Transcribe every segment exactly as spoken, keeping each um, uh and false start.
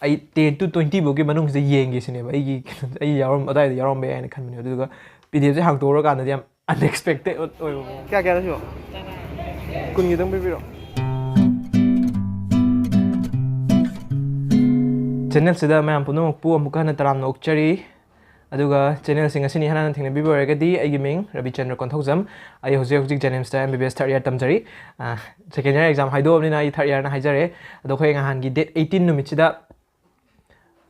ꯑꯩ ten to twenty ꯐꯥꯎꯒꯤ ꯃꯅꯨꯡꯁꯤꯗ ꯌꯦꯡꯒꯦ ꯁꯤꯅꯦꯕ ꯑꯩꯒꯤ ꯑꯩ ꯌꯥꯎꯔꯝ ꯑꯗꯥꯏꯗ ꯌꯥꯎꯔꯝꯕ ꯌꯥꯏꯅ ꯈꯟꯕꯅꯦ꯫ ꯑꯗꯨꯗꯨꯒ PDF ꯁꯦ ꯍꯥꯡꯇꯣꯛꯎꯔꯀꯥꯟꯗꯗꯤ ꯌꯥꯝ unexpected ꯑꯣꯏꯕ ꯃꯑꯣꯡ꯫ ꯀꯌꯥ ꯀꯌꯥꯗ ꯁꯤꯕꯣ? ꯀꯨꯟꯒꯤꯗꯪ ꯄꯤꯕꯤꯔꯣ꯫ Channel ꯁꯤꯗ ꯃꯌꯥꯝ ꯄꯨꯝꯅꯃꯛꯄꯨ ꯑꯃꯨꯛꯀ ꯍꯟꯅ ꯇꯔꯥꯝꯅ ꯑꯣꯛꯆꯔꯤ꯫ ꯑꯗꯨꯒ channel ꯁꯤ ꯉꯁꯤꯅ ꯏꯍꯥꯟ ꯍꯥꯟꯅ ꯊꯦꯡꯅꯕꯤꯕ ꯑꯣꯏꯔꯒꯗꯤ, ꯑꯩꯒꯤ ꯃꯤꯡ ꯔꯕꯤꯆꯟꯗ꯭ꯔ ꯀꯣꯟꯊꯧꯖꯝ꯫ ꯑꯩ ꯍꯧꯖꯤꯛ ꯍꯧꯖꯤꯛ JNIMS ꯇ MBBS third year ꯇꯝꯖꯔꯤ꯫ ꯑ, second year exam ꯍꯥꯏꯗꯣꯛꯑꯕꯅꯤꯅ ꯑꯩ third year ꯅ ꯍꯥꯏꯖꯔꯦ꯫ ꯑꯗꯣ ꯑꯩꯈꯣꯏ ꯅꯍꯥꯟꯒꯤ date eighteen ꯅꯨꯃꯤꯠꯁꯤꯗ,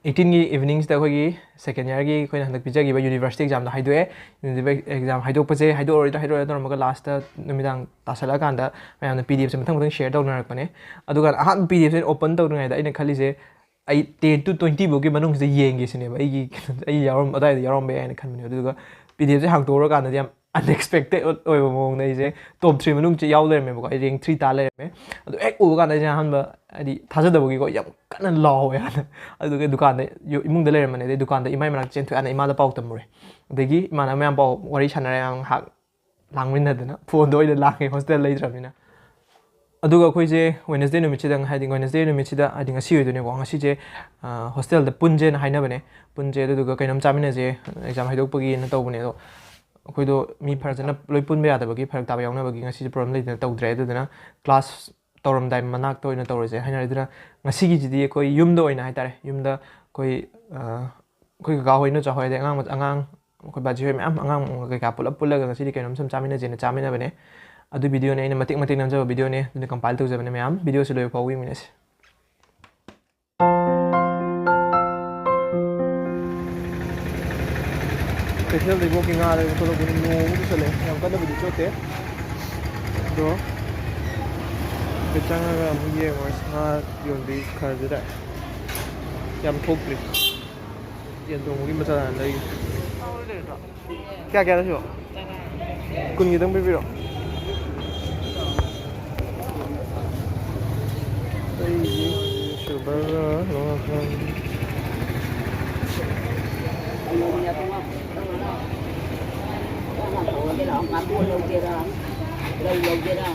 eighteen ꯒꯤ evening ꯁꯤꯗ ꯑꯩꯈꯣꯏꯒꯤ second year ꯒꯤ ꯑꯩꯈꯣꯏꯅ ꯍꯟꯗꯛ ꯄꯤꯖꯈꯤꯕ university exam ꯗꯣ ꯍꯥꯏꯗꯣꯛꯑꯦ꯫ University exam ꯍꯥꯏꯗꯣꯛꯄꯁꯦ ꯍꯥꯏꯗꯣꯛꯑꯔꯣꯏꯗ꯭ꯔꯥ ꯍꯥꯏꯗꯣꯛꯑꯔꯣꯏꯗ꯭ꯔꯥ ꯇꯧꯔꯝꯃꯒ last ꯅꯨꯃꯤꯗꯥꯡ ꯇꯥꯁꯜꯂꯛꯑꯀꯥꯟꯗ ꯃꯌꯥꯝꯅ PDFꯁꯦ ꯃꯊꯪ ꯃꯊꯪ share ꯇꯧꯅꯔꯛꯄꯅꯦ꯫ ꯑꯗꯨꯒ ꯑꯍꯥꯟꯕ PDF ꯁꯦ open ꯇꯧꯗ꯭ꯔꯤꯉꯩꯗ ꯑꯩꯅ ꯈꯜꯂꯤꯁꯦ, ꯑꯩ ten to twenty ꯐꯥꯎꯒꯤ ꯃꯅꯨꯡꯁꯤꯗ ꯌꯦꯡꯒꯦ ꯁꯤꯅꯦꯕ ꯑꯩꯒꯤ ꯑꯩ ꯌꯥꯎꯔꯝ ꯑꯗꯥꯏꯗ ꯌꯥꯎꯔꯝꯕ ꯌꯥꯏꯅ ꯈꯟꯕꯅꯦ꯫ ꯑꯗꯨꯗꯨꯒ PDFꯁꯦ ꯍꯥꯡꯇꯣꯛꯎꯔꯀꯥꯟꯗꯗꯤ ꯌꯥꯝ unexpected ꯑꯣꯏꯕ ꯃꯑꯣꯡꯗ ꯑꯩꯁꯦ top three ꯃꯅꯨꯡ ꯌꯥꯎ ꯂꯩꯔꯝꯃꯦꯕꯀꯣ꯫ ꯑꯩ rank three ꯇꯥ ꯂꯩꯔꯝꯃꯦ꯫ ꯑꯗꯨ ꯍꯦꯛ ꯎꯕ ꯀꯥꯟꯗ ꯑꯩꯁꯦ ꯑꯍꯥꯟꯕ, ꯍꯥꯏꯗꯤ, ꯊꯥꯖꯗꯕꯒꯤꯀꯣ, ꯌꯥꯝ ꯀꯟꯅ ꯂꯥꯎꯋꯦ ꯍꯥꯟꯅ꯫ ꯑꯗꯨꯗꯨꯒ ꯗꯨꯀꯥꯟꯗ ꯌꯨ- ꯏꯃꯨꯡꯗ ꯂꯩꯔꯝꯕꯅꯦ꯫ ꯑꯗꯩ ꯗꯨꯀꯥꯟꯗ ꯏꯃꯥꯏ ꯃꯅꯥꯛꯇ ꯆꯦꯟꯊꯣꯛꯑꯦ꯫ ꯍꯥꯟꯅ ꯏꯃꯥꯗ ꯄꯥꯎ ꯇꯝꯃꯨꯔꯦ꯫ ꯑꯗꯒꯤ ꯏꯃꯥꯟꯅꯕ ꯃꯌꯥꯝ ꯄꯥꯎ ꯋꯥꯔꯤ ꯁꯥꯟꯅꯔꯦ ꯉꯥꯏꯍꯥꯛ꯫ ꯂꯥꯡꯃꯤꯟꯅꯗꯅ ꯐꯣꯟꯗ ꯑꯣꯏꯅ ꯂꯥꯡꯉꯦ ꯍꯣꯁꯇꯦꯜ ꯂꯩꯇ꯭ꯔꯕꯅꯤꯅ꯫ ꯑꯗꯨꯒ ꯑꯩꯈꯣꯏꯁꯦ Wednesday ꯅꯨꯃꯤꯠꯁꯤꯗ, ꯍꯥꯏꯗꯤ Wednesday ꯅꯨꯃꯤꯠꯁꯤꯗ, ꯍꯥꯏꯗꯤ ꯉꯁꯤ ꯑꯣꯏꯗꯣꯏꯅꯦꯀꯣ, ꯉꯁꯤꯁꯦ, ꯑ, ꯍꯣꯁꯇꯦꯜꯗ ꯄꯨꯟꯁꯦꯅ ꯍꯥꯏꯅꯕꯅꯦ꯫ ꯄꯨꯟꯁꯦ, ꯑꯗꯨꯗꯨꯒ ꯀꯩꯅꯣꯝ ꯆꯥꯃꯤꯟꯅꯁꯦ, exam ꯍꯥꯏꯗꯣꯛꯄꯒꯤꯅ ꯇꯧꯕꯅꯦ꯫ ꯑꯗꯣ ꯑꯩꯈꯣꯏꯗꯣ ꯃꯤ ꯐꯖꯅ ꯂꯣꯏ ꯄꯨꯟꯕ ꯌꯥꯗꯕꯒꯤ, ꯐꯔꯛ ꯇꯥꯕ ꯌꯥꯎꯅꯕꯒꯤ ꯉꯁꯤꯁꯦ program ꯂꯩꯗꯅ ꯇꯧꯗ꯭ꯔꯦ꯫ ꯑꯗꯨꯗꯨꯅ class ꯇꯧꯔꯝꯗꯥꯏ ꯃꯅꯥꯛꯇ ꯑꯣꯏꯅ ꯇꯧꯔꯁꯦ ꯍꯥꯏꯅꯔꯦ꯫ ꯑꯗꯨꯅ ꯉꯁꯤꯒꯤꯁꯤꯗꯤ ꯑꯩꯈꯣꯏ ꯌꯨꯝꯗ ꯑꯣꯏꯅ ꯍꯥꯏꯇꯥꯔꯦ, ꯌꯨꯝꯗ ꯑꯩꯈꯣꯏ, ꯑ, ꯑꯩꯈꯣꯏ ꯀꯀꯥ ꯍꯣꯏ, ꯏꯅꯣꯆꯥ ꯍꯣꯏ, ꯑꯗꯩ ꯑꯉꯥꯡ ꯃꯆꯥ-, ꯑꯉꯥꯡ ꯑꯩꯈꯣꯏ ꯕꯥꯖꯤ ꯍꯣꯏ ꯃꯌꯥꯝ, ꯑꯉꯥꯡ ꯀꯩꯀꯥ ꯄꯨꯂꯞ ꯄꯨꯜꯂꯒ ꯉꯁꯤꯗꯤ ꯀꯩꯅꯣꯝ ꯁꯨꯝ ꯆꯥꯃꯤꯟꯅꯁꯦꯅ ꯆꯥꯃꯤꯟꯅꯕꯅꯦ꯫ ꯑꯗꯨ video ꯅꯦ ꯑꯩꯅ ꯃꯇꯦꯛ ꯃꯇꯦꯛ ꯅꯝꯖꯕ video ꯅꯦ, ꯑꯗꯨꯅ compile ꯇꯧꯖꯕꯅꯦ ꯃꯌꯥꯝ꯫ Video ꯁꯤ ꯂꯣꯏꯕ ꯐꯥꯎꯕ ꯌꯦꯡꯃꯤꯟꯅꯁꯦ꯫ ꯀꯩꯊꯦꯜꯗꯒꯤ ꯕꯣꯛꯀꯤ ꯉꯥ ꯂꯩꯕ ꯊꯣꯛꯂꯛꯄꯅꯤ꯫ ꯅꯣꯡ ꯑꯃꯨꯛ ꯆꯨꯁꯜꯂꯛꯑꯦ꯫ ꯌꯥꯝ ꯀꯟꯅꯕꯨꯗꯤ ꯆꯣꯠꯇꯦ, ꯑꯗꯣ ꯁꯤꯗ ꯆꯪꯉꯒ ꯑꯃꯨꯛ ꯌꯦꯡꯉꯨꯔꯁꯤ꯫ ꯉꯥ ꯌꯣꯟꯕꯤ ꯈꯔꯁꯨ ꯂꯥꯛꯑꯦ꯫ ꯌꯥꯝ ꯊꯣꯛꯇ꯭ꯔꯤ꯫ ꯌꯦꯟ ꯊꯣꯡꯕꯒꯤ ꯃꯆꯜ ꯍꯥꯟꯅ ꯂꯩꯒꯦ꯫ ꯀꯌꯥ ꯀꯌꯥꯗ ꯁꯤꯕꯣ? ꯀꯨꯟꯒꯤꯗꯪ ꯄꯤꯕꯤꯔꯣ꯫ ꯑꯩꯒꯤ silver ꯒ ꯂꯧꯔꯛꯄ꯫ ꯂꯧꯒꯦꯔꯥ? ꯉꯥꯇꯣꯟ ꯂꯧꯒꯦꯔꯥ? ꯔꯧ ꯂꯧꯒꯦꯔꯥ?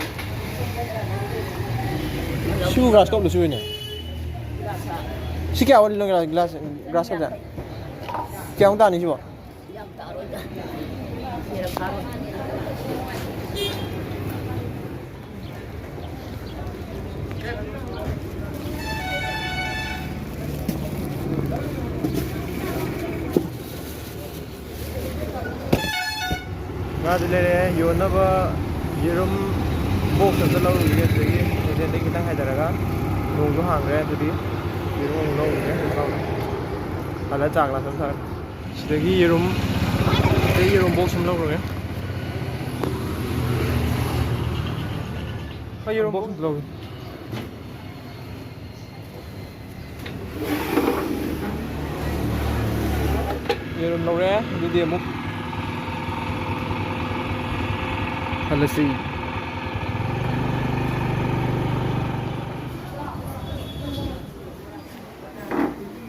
ꯁꯤꯕꯨ ꯒ꯭ꯔꯥꯁ ꯀꯞꯂꯣ ꯁꯤꯕꯨꯅꯦ? ꯁꯤ ꯀꯌꯥ ꯑꯣꯟꯂꯤꯅꯣ ꯒ꯭ꯔꯥꯁ, ꯒ꯭ꯔꯥꯁ ꯀꯞꯁꯦ? ꯀꯌꯥꯃꯨꯛ ꯇꯥꯅꯤ ꯁꯤꯕꯣ? ꯌꯥꯝ ꯇꯥꯔꯣꯏꯗ꯫ ꯁꯤꯔ ꯐꯥꯔꯣꯏ꯫ ꯉꯥꯗꯤ ꯂꯩꯔꯦ꯫ ꯌꯣꯟꯅꯕ ꯌꯦꯔꯨꯝ ꯕꯣꯛꯁ ꯑꯝꯇ ꯂꯧꯔꯨꯈꯤꯒꯦ꯫ ꯑꯗꯨꯗꯒꯤ ꯍꯣꯇꯦꯜꯗꯒꯤ ꯈꯤꯇꯪ ꯍꯥꯏꯊꯔꯒ ꯅꯣꯡꯁꯨ ꯍꯥꯡꯈ꯭ꯔꯦ꯫ ꯑꯗꯨꯗꯤ ꯌꯦꯔꯨꯝ ꯑꯃꯨꯛ ꯂꯧꯔꯨꯒꯦ꯫ ꯍꯜꯂ ꯆꯥ ꯒ꯭ꯂꯥꯁ ꯑꯃ ꯊꯛꯑꯒꯦ꯫ ꯁꯤꯗꯒꯤ ꯌꯦꯔꯨꯝ, ꯁꯤꯗꯒꯤ ꯌꯦꯔꯨꯝ ꯕꯣꯛꯁ ꯑꯃ ꯂꯧꯔꯨꯔꯦ꯫ ꯍꯣꯏ, ꯌꯦꯔꯨꯝ ꯕꯣꯛꯁ ꯑꯝꯇ ꯂꯧꯒꯦ꯫ ꯌꯦꯔꯨꯝ ꯂꯧꯔꯦ, ꯑꯗꯨꯗꯤ ꯑꯃꯨꯛ ꯍꯜꯂꯁꯤ꯫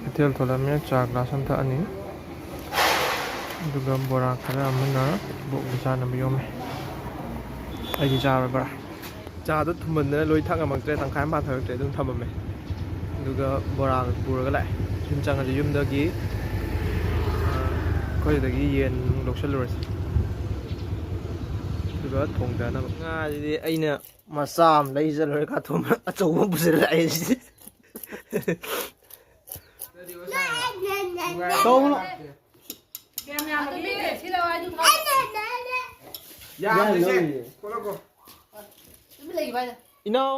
ꯀꯩꯊꯦꯜ ꯊꯣꯛꯂꯛꯑꯃꯤꯅ ꯆꯥ ꯒ꯭ꯂꯥꯁ ꯑꯃ ꯊꯛꯑꯅꯤ꯫ ꯑꯗꯨꯒ ꯕꯣꯔꯥ ꯈꯔ ꯑꯃꯅ ꯕꯣꯛꯀꯤ ꯆꯥꯅꯕ ꯌꯣꯝꯃꯦ꯫ ꯑꯩꯗꯤ ꯆꯥꯔꯣꯏ ꯕꯣꯔꯥ꯫ ꯆꯥꯗꯣ ꯊꯨꯝꯃꯟꯗꯅ ꯂꯣꯏ ꯊꯛ ꯉꯝꯃꯛꯇ꯭ꯔꯦ, ꯇꯪꯈꯥꯏ ꯑꯃ ꯊꯛꯂꯛꯇ꯭ꯔꯦ, ꯑꯗꯨꯝ ꯊꯝꯃꯝꯃꯦ꯫ ꯑꯗꯨꯒ ꯕꯣꯔꯥ ꯄꯨꯔꯒ ꯂꯥꯛꯑꯦ꯫ ꯌꯨꯝ ꯆꯪꯉꯗꯤ ꯌꯨꯝꯗꯒꯤ, ꯑ, ꯑꯩꯈꯣꯏꯗꯒꯤ ꯌꯦꯟ ꯅꯨꯡ ꯂꯧꯁꯜꯂꯨꯔꯁꯤ꯫ ꯑꯗꯨꯒ ꯊꯣꯡꯗꯅꯕ꯫ ꯉꯥꯁꯤꯗꯤ ꯑꯩꯅ ꯃꯆꯥ ꯑꯃ ꯂꯩ ꯆꯠꯂꯨꯔꯦ, ꯀꯥꯊꯣꯝ ꯑꯆꯧꯕ ꯑꯃ ꯄꯨꯁꯤꯜꯂꯛꯑꯦ ꯁꯤꯗꯤ꯫ ꯇꯧꯅꯨ꯫ ꯌꯥꯝꯗ꯭ꯔꯤꯁꯦ꯫ ꯌꯥꯝꯗ꯭ꯔꯤꯁꯦ꯫ ꯏꯅꯥꯎ꯫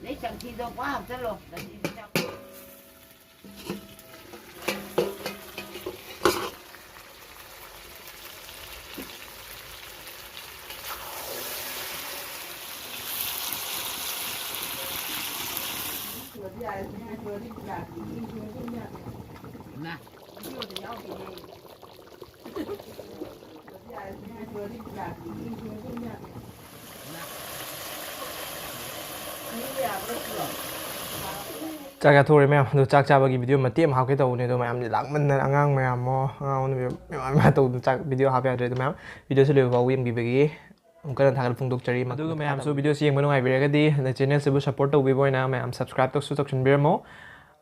ꯅꯩ ꯆꯪꯊꯤꯗꯣ ꯄꯨꯍꯥꯞ ꯍꯥꯞꯆꯜꯂꯣ꯫ ꯆꯪꯊꯤꯗꯣ ꯆꯥꯛ-, ꯆꯥꯛ ꯆꯥꯊꯣꯛꯎꯔꯦ ꯃꯌꯥꯝ꯫ ꯑꯗꯣ ꯆꯥꯛ ꯆꯥꯕꯒꯤ ꯚꯤꯗꯤꯑꯣ ꯃꯇꯦꯛ ꯑꯃ ꯍꯥꯞꯀꯦ ꯇꯧꯕꯅꯦ, ꯑꯗꯣ ꯃꯌꯥꯝꯗꯤ ꯂꯥꯡꯃꯟꯗꯅ, ꯑꯉꯥꯡ ꯃꯌꯥꯝ ꯑꯃ, ꯑꯉꯥꯡ ꯅꯨꯄꯤ ꯃꯌꯥꯝ ꯑꯃ ꯇꯧꯗꯅ ꯆꯥꯛ ꯚꯤꯗꯤꯑꯣ ꯍꯥꯞꯄ ꯌꯥꯗ꯭ꯔꯦ꯫ ꯑꯗꯣ ꯃꯌꯥꯝ, ꯚꯤꯗꯤꯑꯣꯁꯤ ꯂꯣꯏꯕ ꯐꯥꯎ ꯌꯦꯡꯕꯤꯕꯒꯤ ꯑꯃꯨꯛ ꯍꯟꯅ ꯊꯥꯒꯠꯄ ꯐꯣꯡꯗꯣꯛꯆꯔꯤ꯫ ꯑꯗꯨꯒ ꯃꯌꯥꯝꯁꯨ ꯚꯤꯗꯤꯑꯣꯁꯤ ꯌꯦꯡꯕ ꯅꯨꯡꯉꯥꯏꯕꯤꯔꯒꯗꯤ, ꯑꯗ ꯆꯦꯅꯦꯜꯁꯤꯕꯨ ꯁꯞꯄꯣꯔꯠ ꯇꯧꯕꯤꯕ ꯑꯣꯏꯅ ꯃꯌꯥꯝ ꯁꯕꯁꯀ꯭ꯔꯥꯏꯕ ꯇꯧꯁꯨ ꯇꯧꯁꯤꯟꯕꯤꯔꯝꯃꯣ꯫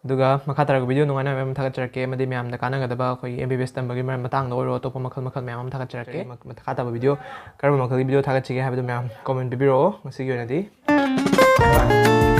ꯑꯗꯨꯒ ꯃꯈꯥ ꯇꯥꯔꯛꯄ ꯚꯤꯗꯤꯑꯣ ꯅꯨꯡꯉꯥꯏꯅ ꯃꯌꯥꯝ ꯑꯃ ꯊꯥꯒꯠꯆꯔꯛꯀꯦ, ꯑꯃꯗꯤ ꯃꯌꯥꯝꯗ ꯀꯥꯟꯅꯒꯗꯕ ꯑꯩꯈꯣꯏꯒꯤ ꯑꯦꯝ ꯕꯤ ꯕꯤ ꯑꯦꯁ ꯇꯝꯕꯒꯤ ꯃꯔꯝ, ꯃꯇꯥꯡꯗ ꯑꯣꯏꯔꯣ, ꯑꯇꯣꯞꯄ ꯃꯈꯜ ꯃꯈꯜ ꯃꯌꯥꯝ ꯑꯃ ꯊꯥꯒꯠꯆꯔꯛꯀꯦ꯫ ꯃꯈꯥ ꯇꯥꯕ ꯚꯤꯗꯤꯑꯣ ꯀꯔꯝꯕ ꯃꯈꯜꯒꯤ ꯚꯤꯗꯤꯑꯣ ꯊꯥꯒꯠꯁꯤꯒꯦ ꯍꯥꯏꯕꯗꯨ ꯃꯌꯥꯝ ꯀꯣꯃꯦꯟ ꯄꯤꯕꯤꯔꯛꯑꯣ꯫ ꯉꯁꯤꯒꯤ ꯑꯣꯏꯅꯗꯤ bye bye꯫